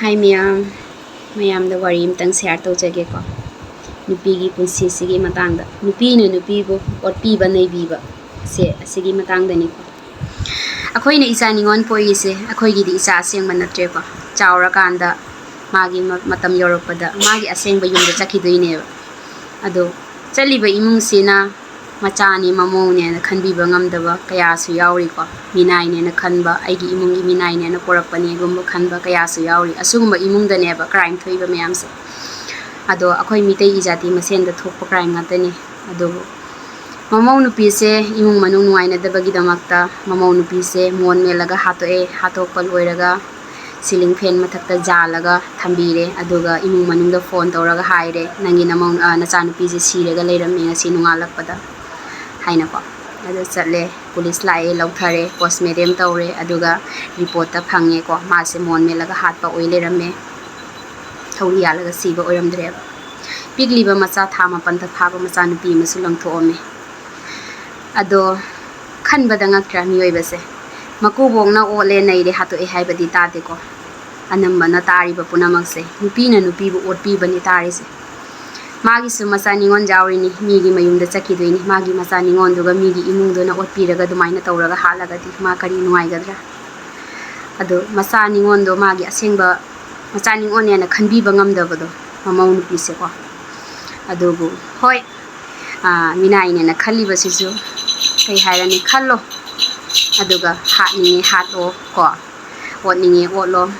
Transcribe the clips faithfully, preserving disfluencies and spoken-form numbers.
ꯍꯥꯏ ꯃꯌꯥꯝ, ꯃꯌꯥꯝꯗ ꯋꯥꯔꯤ ꯑꯃꯇꯪ ꯁꯤꯌꯥꯔ ꯇꯧꯖꯒꯦꯀꯣ꯫ ꯅꯨꯄꯤꯒꯤ ꯄꯨꯟꯁꯤꯁꯤꯒꯤ ꯃꯇꯥꯡꯗ, ꯅꯨꯄꯤꯅ ꯅꯨꯄꯤꯕꯨ ꯑꯣꯠꯄꯤꯕ ꯅꯩꯕꯤꯕꯁꯦ ꯑꯁꯤꯒꯤ ꯃꯇꯥꯡꯗꯅꯤꯀꯣ꯫ ꯑꯩꯈꯣꯏꯅ ꯏꯆꯥ ꯅꯤꯉꯣꯜ ꯄꯣꯛꯏꯁꯦ ꯑꯩꯈꯣꯏꯒꯤꯗꯤ ꯏꯆꯥ ꯑꯁꯦꯡꯕ ꯅꯠꯇ꯭ꯔꯦꯀꯣ꯫ ꯆꯥꯎꯔꯀꯥꯟꯗ ꯃꯥꯒꯤ ꯃ-, ꯃꯇꯝ ꯌꯧꯔꯛꯄꯗ ꯃꯥꯒꯤ ꯑꯁꯦꯡꯕ ꯌꯨꯝꯗ ꯆꯠꯈꯤꯗꯣꯏꯅꯦꯕ꯫ ꯑꯗꯣ ꯆꯠꯂꯤꯕ ꯏꯃꯨꯡꯁꯤꯅ ꯃꯆꯥꯅꯤ ꯃꯃꯧꯅꯦꯅ ꯈꯟꯕꯤꯕ ꯉꯝꯗꯕ ꯀꯌꯥꯁꯨ ꯌꯥꯎꯔꯤꯀꯣ꯫ ꯃꯤꯅꯥꯏꯅꯦꯅ ꯈꯟꯕ, ꯑꯩꯒꯤ ꯏꯃꯨꯡꯒꯤ ꯃꯤꯅꯥꯏꯅꯦꯅ ꯄꯣꯔꯛꯄꯅꯦꯒꯨꯝꯕ ꯈꯟꯕ ꯀꯌꯥꯁꯨ ꯌꯥꯎꯔꯤ꯫ ꯑꯁꯤꯒꯨꯝꯕ ꯏꯃꯨꯡꯗꯅꯦꯕ ꯀ꯭ꯔꯥꯏꯝ ꯊꯣꯛꯏꯕ ꯃꯌꯥꯝꯁꯦ꯫ ꯑꯗꯣ ꯑꯩꯈꯣꯏ ꯃꯤꯇꯩ ꯏꯖꯥꯇꯤ ꯃꯁꯦꯟꯗ ꯊꯣꯛꯄ ꯀ꯭ꯔꯥꯏꯝ ꯉꯥꯛꯇꯅꯤ꯫ ꯑꯗꯨꯕꯨ ꯃꯃꯧ ꯅꯨꯄꯤꯁꯦ ꯏꯃꯨꯡ ꯃꯅꯨꯡ ꯅꯨꯡꯉꯥꯏꯅꯗꯕꯒꯤꯗꯃꯛꯇ ꯃꯃꯧ ꯅꯨꯄꯤꯁꯦ ꯃꯣꯟ ꯃꯦꯠꯂꯒ ꯍꯥꯠꯇꯣꯛꯑꯦ꯫ ꯍꯥꯠꯇꯣꯛꯄ ꯂꯣꯏꯔꯒ ꯁꯤꯂꯤꯡ ꯐꯦꯟ ꯃꯊꯛꯇ ꯌꯥꯜꯂꯒ ꯊꯝꯕꯤꯔꯦ꯫ ꯑꯗꯨꯒ ꯏꯃꯨꯡ ꯃꯅꯨꯡꯗ ꯐꯣꯟ ꯇꯧꯔꯒ ꯍꯥꯏꯔꯦ, "ꯅꯪꯒꯤ ꯅꯃꯧ-, ꯑ, ꯅꯆꯥꯅꯨꯄꯤꯁꯦ ꯁꯤꯔꯒ ꯂꯩꯔꯝꯃꯦ ꯉꯁꯤ ꯅꯣꯡꯉꯥꯜꯂꯛꯄꯗ" ꯍꯥꯏꯅꯀꯣ꯫ ꯑꯗꯨ ꯆꯠꯂꯦ, ꯄꯨꯂꯤꯁ ꯂꯥꯛꯑꯦ, ꯂꯧꯊꯔꯦ, ꯄꯣꯁꯃꯦꯔꯇꯦꯝ ꯇꯧꯔꯦ꯫ ꯑꯗꯨꯒ ꯔꯤꯄꯣꯔꯠꯇ ꯐꯪꯉꯦꯀꯣ, ꯃꯥꯁꯦ ꯃꯣꯟ ꯃꯦꯠꯂꯒ ꯍꯥꯠꯄ ꯑꯣꯏ ꯂꯩꯔꯝꯃꯦ꯫ ꯊꯧꯔꯤ ꯌꯥꯜꯂꯒ ꯁꯤꯕ ꯑꯣꯏꯔꯝꯗ꯭ꯔꯦꯕ꯫ ꯄꯤꯛꯂꯤꯕ ꯃꯆꯥ, ꯊꯥ ꯃꯥꯄꯟꯗ ꯐꯥꯕ ꯃꯆꯥꯅꯨꯄꯤ ꯑꯃꯁꯨ ꯂꯪꯊꯣꯛꯑꯝꯃꯦ꯫ ꯑꯗꯣ ꯈꯟꯕꯗ ꯉꯛꯇ꯭ꯔꯥ ꯃꯤꯑꯣꯏꯕꯁꯦ? ꯃꯀꯨꯕꯣꯛꯅ ꯑꯣꯠꯂꯦ, ꯅꯩꯔꯦ, ꯍꯥꯠꯇꯣꯛꯑꯦ ꯍꯥꯏꯕꯗꯤ ꯇꯥꯗꯦꯀꯣ꯫ ꯑꯅꯝꯕꯅ ꯇꯥꯔꯤꯕ ꯄꯨꯝꯅꯃꯛꯁꯦ ꯅꯨꯄꯤꯅ ꯅꯨꯄꯤꯕꯨ ꯑꯣꯠꯄꯤꯕꯅꯤ ꯇꯥꯔꯤꯁꯦ꯫ ꯃꯥꯒꯤꯁꯨ ꯃꯆꯥ ꯅꯤꯉꯣꯜ ꯌꯥꯎꯔꯤꯅꯤ, ꯃꯤꯒꯤ ꯃꯌꯨꯝꯗ ꯆꯠꯈꯤꯗꯣꯏꯅꯤ, ꯃꯥꯒꯤ ꯃꯆꯥ ꯅꯤꯉꯣꯜꯗꯨꯒ ꯃꯤꯒꯤ ꯏꯃꯨꯡꯗꯨꯅ ꯑꯣꯠꯄꯤꯔꯒ ꯑꯗꯨꯃꯥꯏꯅ ꯇꯧꯔꯒ ꯍꯥꯠꯂꯒꯗꯤ ꯃꯥ ꯀꯔꯤ ꯅꯨꯡꯉꯥꯏꯒꯗ꯭ꯔꯥ? ꯑꯗꯣ ꯃꯆꯥ ꯅꯤꯉꯣꯜꯗꯣ ꯃꯥꯒꯤ ꯑꯁꯦꯡꯕ ꯃꯆꯥ ꯅꯤꯉꯣꯜꯅꯦꯅ ꯈꯟꯕꯤꯕ ꯉꯝꯗꯕꯗꯣ, ꯃꯃꯧ ꯅꯨꯄꯤꯁꯦꯀꯣ꯫ ꯑꯗꯨꯕꯨ ꯍꯣꯏ, ꯑꯥ, ꯃꯤꯅꯥꯏꯅꯦꯅ ꯈꯜꯂꯤꯕꯁꯤꯁꯨ ꯀꯩ ꯍꯥꯏꯔꯅꯤ, ꯈꯜꯂꯣ꯫ ꯑꯗꯨꯒ ꯍꯥꯠꯅꯤꯡꯉꯦ ꯍꯥꯠꯂꯣ ꯀꯣ, ꯑꯣꯠꯅꯤꯡꯉꯦ ꯑꯣꯠꯂꯣ꯫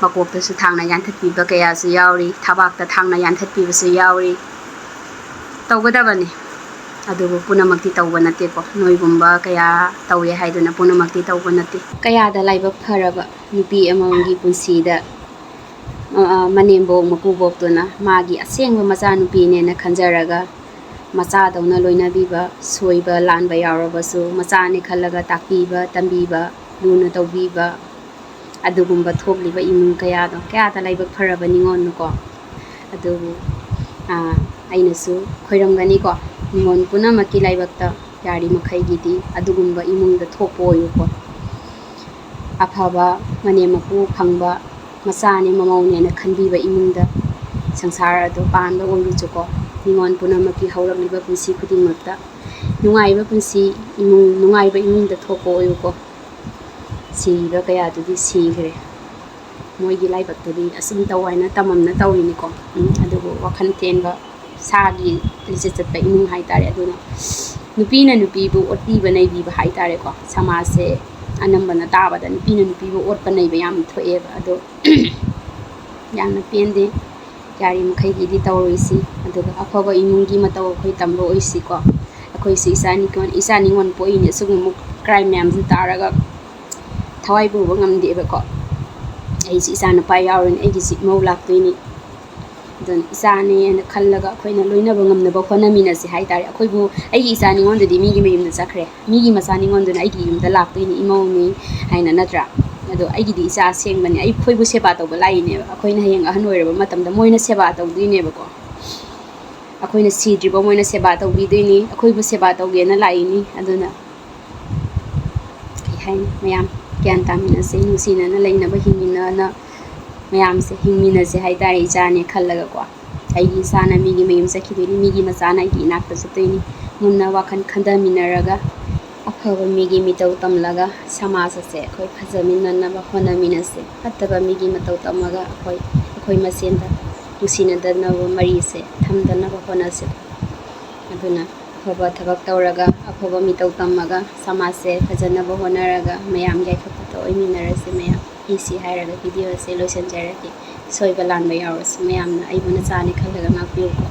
ꯃꯀꯣꯛꯇꯁꯨ ꯊꯥꯡꯅ ꯌꯥꯟꯊꯠꯄꯤꯕ ꯀꯌꯥꯁꯨ ꯌꯥꯎꯔꯤ, ꯊꯕꯥꯛꯇ ꯊꯥꯡꯅ ꯌꯥꯟꯊꯠꯄꯤꯕꯁꯨ ꯌꯥꯎꯔꯤ꯫ ꯇꯧꯒꯗꯕꯅꯤ꯫ ꯑꯗꯨꯕꯨ ꯄꯨꯝꯅꯃꯛꯇꯤ ꯇꯧꯕ ꯅꯠꯇꯦꯀꯣ꯫ ꯅꯣꯏꯒꯨꯝꯕ ꯀꯌꯥ ꯇꯧꯋꯦ ꯍꯥꯏꯗꯨꯅ ꯄꯨꯝꯅꯃꯛꯇꯤ ꯇꯧꯕ ꯅꯠꯇꯦ꯫ ꯀꯌꯥꯗ ꯂꯥꯏꯕꯛ ꯐꯔꯕ ꯅꯨꯄꯤ ꯑꯃꯃꯝꯒꯤ ꯄꯨꯟꯁꯤꯗ, ꯑ, ꯑ, ꯃꯅꯦꯝꯕꯣꯛ ꯃꯀꯨꯕꯣꯛꯇꯨꯅ ꯃꯥꯒꯤ ꯑꯁꯦꯡꯕ ꯃꯆꯥꯅꯨꯄꯤꯅꯦꯅ ꯈꯟꯖꯔꯒ ꯃꯆꯥꯗꯧꯅ ꯂꯣꯏꯅꯕꯤꯕ, ꯁꯣꯏꯕ ꯂꯥꯟꯕ ꯌꯥꯎꯔꯕꯁꯨ ꯃꯆꯥꯅꯦ ꯈꯜꯂꯒ ꯇꯥꯛꯄꯤꯕ, ꯇꯝꯕꯤꯕ, ꯂꯨꯅ ꯇꯧꯕꯤꯕ, ꯑꯗꯨꯒꯨꯝꯕ ꯊꯣꯛꯂꯤꯕ ꯏꯃꯨꯡ ꯀꯌꯥꯗꯣ, ꯀꯌꯥꯗ ꯂꯥꯏꯕꯛ ꯐꯔꯕ ꯅꯤꯉꯣꯜꯅꯣꯀꯣ꯫ ꯑꯗꯨꯕꯨ, ꯑ, ꯑꯩꯅꯁꯨ ꯈꯣꯏꯔꯝꯒꯅꯤꯀꯣ, ꯅꯤꯉꯣꯜ ꯄꯨꯝꯅꯃꯛꯀꯤ ꯂꯥꯏꯕꯛꯇ ꯌꯥꯔꯤꯃꯈꯩꯒꯤꯗꯤ ꯑꯗꯨꯒꯨꯝꯕ ꯏꯃꯨꯡꯗ ꯊꯣꯛꯄ ꯑꯣꯏꯌꯨꯀꯣ꯫ ꯑꯐꯕ ꯃꯅꯦꯝ ꯃꯀꯨ ꯐꯪꯕ ꯃꯆꯥꯅꯦ ꯃꯃꯧꯅꯦꯅ ꯈꯟꯕꯤꯕ ꯏꯃꯨꯡꯗ ꯁꯪꯁꯥꯔ ꯑꯗꯨ ꯄꯥꯟꯕ ꯑꯣꯏꯔꯨꯆꯣꯀꯣ꯫ ꯅꯤꯉꯣꯜ ꯄꯨꯝꯅꯃꯛꯀꯤ ꯍꯧꯔꯛꯂꯤꯕ ꯄꯨꯟꯁꯤ ꯈꯨꯗꯤꯡꯃꯛꯇ ꯅꯨꯡꯉꯥꯏꯕ ꯄꯨꯟꯁꯤ, ꯏꯃꯨꯡ ꯅꯨꯡꯉꯥꯏꯕ ꯏꯃꯨꯡꯗ ꯊꯣꯛꯄ ꯑꯣꯏꯌꯨꯀꯣ꯫ ꯁꯤꯔꯤꯕ ꯀꯌꯥꯗꯨꯗꯤ ꯁꯤꯈ꯭ꯔꯦ, ꯃꯣꯏꯒꯤ ꯂꯥꯏꯕꯛꯇꯗꯤ ꯑꯁꯨꯝ ꯇꯧ ꯍꯥꯏꯅ ꯇꯝꯃꯝꯅ ꯇꯧꯔꯤꯅꯤꯀꯣ꯫ ꯎꯝ, ꯑꯗꯨꯕꯨ ꯋꯥꯈꯜ ꯇꯦꯟꯕ ꯁꯥꯒꯤ ꯂꯤꯆꯠ ꯆꯠꯄ ꯏꯃꯨꯡ ꯍꯥꯏꯇꯥꯔꯦ꯫ ꯑꯗꯨꯅ ꯅꯨꯄꯤꯅ ꯅꯨꯄꯤꯕꯨ ꯑꯣꯠꯄꯤꯕ ꯅꯩꯕꯤꯕ ꯍꯥꯏꯇꯥꯔꯦꯀꯣ꯫ ꯁꯃꯥꯖꯁꯦ ꯑꯅꯝꯕꯅ ꯇꯥꯕꯗ ꯅꯨꯄꯤꯅ ꯅꯨꯄꯤꯕꯨ ꯑꯣꯠꯄ ꯅꯩꯕ ꯌꯥꯝ ꯊꯣꯛꯑꯦꯕ꯫ ꯑꯗꯣ ꯌꯥꯝꯅ ꯄꯦꯟꯗꯦ꯫ ꯌꯥꯔꯤꯃꯈꯩꯒꯤꯗꯤ ꯇꯧꯔꯣꯏꯁꯤ꯫ ꯑꯗꯨꯒ ꯑꯐꯕ ꯏꯃꯨꯡꯒꯤ ꯃꯇꯧ ꯑꯩꯈꯣꯏ ꯇꯝꯕ ꯑꯣꯏꯁꯤꯀꯣ꯫ ꯑꯩꯈꯣꯏꯁꯨ ꯏꯆꯥ ꯅꯤꯉꯣꯜ, ꯏꯆꯥ ꯅꯤꯉꯣꯜ ꯄꯣꯛꯏꯅꯦ, ꯑꯁꯤꯒꯨꯝꯕ ꯀ꯭ꯔꯥꯏꯝ ꯃꯌꯥꯝꯁꯤ ꯇꯥꯔꯒ ꯊꯋꯥꯏ ꯄꯨꯕ ꯉꯝꯗꯦꯕꯀꯣ꯫ ꯑꯩꯁꯨ ꯏꯆꯥ ꯅꯨꯄꯥ ꯌꯥꯎꯔꯤꯅꯤ, ꯑꯩꯒꯤꯁꯨ ꯏꯃꯧ ꯂꯥꯛꯇꯣꯏꯅꯤ꯫ ꯑꯗꯨꯅ ꯏꯆꯥꯅꯦꯅ ꯈꯜꯂꯒ ꯑꯩꯈꯣꯏꯅ ꯂꯣꯏꯅꯕ ꯉꯝꯅꯕ ꯍꯣꯠꯅꯃꯤꯟꯅꯁꯦ ꯍꯥꯏꯇꯥꯔꯦ꯫ ꯑꯩꯈꯣꯏꯕꯨ, ꯑꯩꯒꯤ ꯏꯆꯥ ꯅꯤꯉꯣꯟꯗꯗꯤ ꯃꯤꯒꯤ ꯃꯌꯨꯝꯗ ꯆꯠꯈ꯭ꯔꯦ, ꯃꯤꯒꯤ ꯃꯆꯥ ꯅꯤꯉꯣꯟꯗꯨꯅ ꯑꯩꯒꯤ ꯌꯨꯝꯗ ꯂꯥꯛꯇꯣꯏꯅꯤ, ꯏꯃꯧꯅꯤ ꯍꯥꯏꯅ, ꯅꯠꯇ꯭ꯔꯥ? ꯑꯗꯣ ꯑꯩꯒꯤꯗꯤ ꯏꯆꯥ ꯑꯁꯦꯡꯕꯅꯤ, ꯑꯩꯈꯣꯏꯕꯨ ꯁꯦꯕꯥ ꯇꯧꯕ ꯂꯥꯛꯏꯅꯦꯕ꯫ ꯑꯩꯈꯣꯏꯅ ꯍꯌꯦꯡ ꯑꯍꯟ ꯑꯣꯏꯔꯕ ꯃꯇꯝꯗ ꯃꯣꯏꯅ ꯁꯦꯕꯥ ꯇꯧꯗꯣꯏꯅꯦꯕꯀꯣ꯫ ꯑꯩꯈꯣꯏꯅ ꯁꯤꯗ꯭ꯔꯤꯕ ꯃꯣꯏꯅ ꯁꯦꯕꯥ ꯇꯧꯕꯤꯗꯣꯏꯅꯤ, ꯑꯩꯈꯣꯏꯕꯨ ꯁꯦꯕꯥ ꯇꯧꯒꯦꯅ ꯂꯥꯛꯏꯅꯤ꯫ ꯑꯗꯨꯅ ꯀꯩ ꯍꯥꯏꯅꯤ, ꯃꯌꯥꯝ ꯒ꯭ꯌꯥꯟ ꯇꯥꯃꯤꯟꯅꯁꯦ, ꯅꯨꯡꯁꯤꯅꯅ ꯂꯩꯅꯕ, ꯍꯤꯡꯃꯤꯟꯅꯅ ꯃꯌꯥꯝꯁꯦ ꯍꯤꯡꯃꯤꯟꯅꯁꯦ ꯍꯥꯏꯇꯥꯔꯦ, ꯏꯆꯥꯅꯦ ꯈꯜꯂꯒꯀꯣ꯫ ꯑꯩꯒꯤ ꯏꯆꯥꯅ ꯃꯤꯒꯤ ꯃꯌꯨꯝ ꯆꯠꯈꯤꯗꯣꯏꯅꯤ, ꯃꯤꯒꯤ ꯃꯆꯥꯅ ꯑꯩꯒꯤ ꯏꯅꯥꯛꯇ ꯆꯠꯇꯣꯏꯅꯤ꯫ ꯃꯨꯟꯅ ꯋꯥꯈꯜ ꯈꯟꯊꯃꯤꯟꯅꯔꯒ ꯑꯐꯕ ꯃꯤꯒꯤ ꯃꯤꯇꯧ ꯇꯝꯂꯒ ꯁꯃꯥꯖ ꯑꯁꯦ ꯑꯩꯈꯣꯏ ꯐꯖꯃꯤꯟꯅꯅꯕ ꯍꯣꯠꯅꯃꯤꯟꯅꯁꯦ꯫ ꯐꯠꯇꯕ ꯃꯤꯒꯤ ꯃꯇꯧ ꯇꯝꯃꯒ ꯑꯩꯈꯣꯏ, ꯑꯩꯈꯣꯏ ꯃꯁꯦꯟꯗ ꯅꯨꯡꯁꯤꯅꯗꯅꯕ ꯃꯔꯤꯁꯦ ꯊꯝꯗꯅꯕ ꯍꯣꯠꯅꯁꯦ꯫ ꯑꯗꯨꯅ ꯑꯐꯕ ꯊꯕꯛ ꯇꯧꯔꯒ, ꯑꯐꯕ ꯃꯤꯇꯧ ꯇꯝꯃꯒ ꯁꯃꯥꯖꯁꯦ ꯐꯖꯅꯕ ꯍꯣꯠꯅꯔꯒ ꯃꯌꯥꯝ ꯌꯥꯏꯐ ꯄꯊꯥꯞ ꯑꯣꯏꯃꯤꯟꯅꯔꯁꯦ ꯃꯌꯥꯝ꯫ ꯑꯩ ꯁꯤ ꯍꯥꯏꯔꯒ ꯚꯤꯗꯤꯑꯣ ꯑꯁꯦ ꯂꯣꯏꯁꯤꯟꯖꯔꯒꯦ꯫ ꯁꯣꯏꯕ ꯂꯥꯟꯕ ꯌꯥꯎꯔꯁꯨ ꯃꯌꯥꯝꯅ ꯑꯩꯕꯨ ꯅꯆꯥꯅꯤ ꯈꯜꯂꯒ ꯉꯥꯛꯄꯤꯌꯨꯀꯣ꯫